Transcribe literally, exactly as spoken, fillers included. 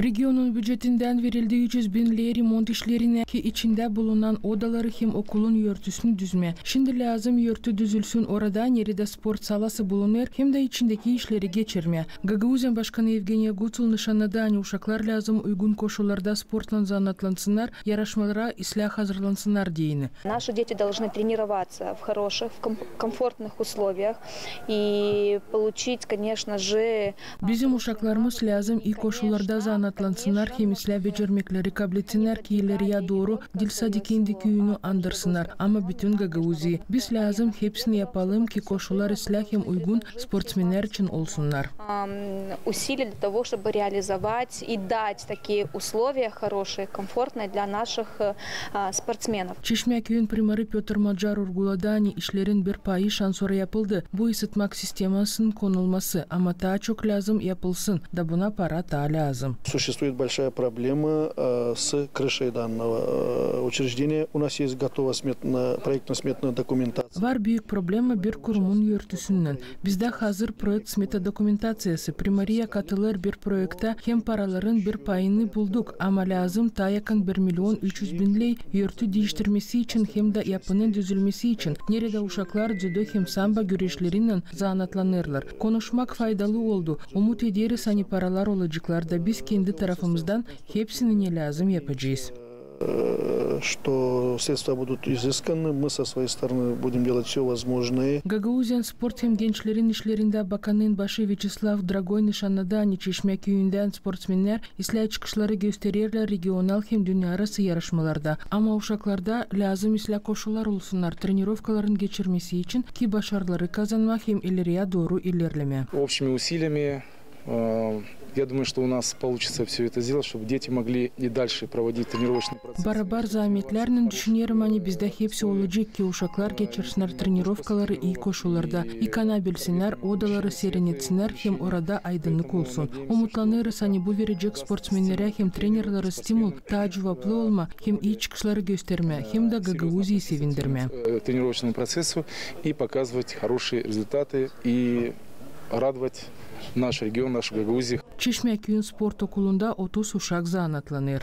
Regionun bücetindän verildi üç üz bin ley remont işlerinä, ki içindä bulunan odaları hem okulun örtüsünü düzmää. Şindi lääzım örtü düzülsün orada, neredä sport salası bulunêr, hem dä içindeki işleri geçirmää. Gagauziyanın başkanı Evgeniya Gutul nışannadı, ani uşaklar lääzım uygun koşullarda sportlan zanaatlansınnar, yarışmalara islää hazırlansınnar deyni. Наши дети должны тренироваться в хороших, в ком-, комфортных условиях и получить, конечно же, Bizim uşaklarımız lääzım ii koşullarda zanaatlansınnar hem islää becermekleri kabletsinnar, ki ileriyä dooru diil sade kendi küüyünü andırsınnar, ama bütün Gagauziyayı. Biz lääzım hepsini yapalım, ki koşullar islää hem uygun sportsmennär için olsunnar. Усилия для того, чтобы реализовать и дать такие условия хорошие, комфортные для наших спортсменов. Çeşmä küüyün primarı Pötr Macar urguladı, ani işlerin bir payı şansora yapıldı. Bu ısıtmak sistemasının konulması, ama taa çok lääzım yapılsın, da buna para taa lääzım. Существует большая проблема с крышей данного учреждения. У нас есть готова сметно, проектно-сметная документация. Var büük problema bir kurumun örtüsünnän. Bizdä hazır proekt-smeta dokumentaţiyası. Primariya katılêr bir proektä hem paraların bir payını bulduk, ama lääzım taa yakın bir milion üç üz bin ley örtü diiştirmesi için hem dä yapının düzülmesi için, neredä uşaklar dzudo hem samba güreşlerinnän zanaatlanêrlar. Konuşmak faydalı oldu. Umut ederiz, ani paralar olaceklar da biz kendi tarafımızdan hepsini ne lääzım yapacez. Что средства будут изысканы, мы со своей стороны будем делать всё возможное. Gagauziyanın sport hem gençlerin işlerindä bakanın başı Vyaçeslav Dragoy nışannadı, ani Çeşmä küüyündän sportsmennär islää çıkışları göstererlär regional hem dünnearası yarışmalarda. Ama uşaklarda lääzım islää koşullar olsunnar trenirovkaların geçirmesi için, ki başarıları kazanmaa hem ileriyä dooru ilerlemää. Общими усилиями, э, я думаю, что у нас получится всё это сделать, чтобы дети могли и дальше проводить тренировочный процесс. Barabar zaametlärnän düşünerim, ani bizdä hepsi olacek, ki uşaklar geçirsinnär trenirovkaları ii koşullarda, yıkanabilsinnär, odaları serinnetsinnär hem orada aydınnık olsun. Umutlanêrız, ani bu verecek sportsmennerä hem trenerlerä stimul taa cuvaplı olmaa hem ii çıkışları göstermää hem dä Gagauziyayı sevindirmää. Э, тренировочному процессу и показывать хорошие результаты и радовать наш регион, нашу Гагаузию. Çeşmä küüyün sport okulunda otuz uşak zanaatlanêr.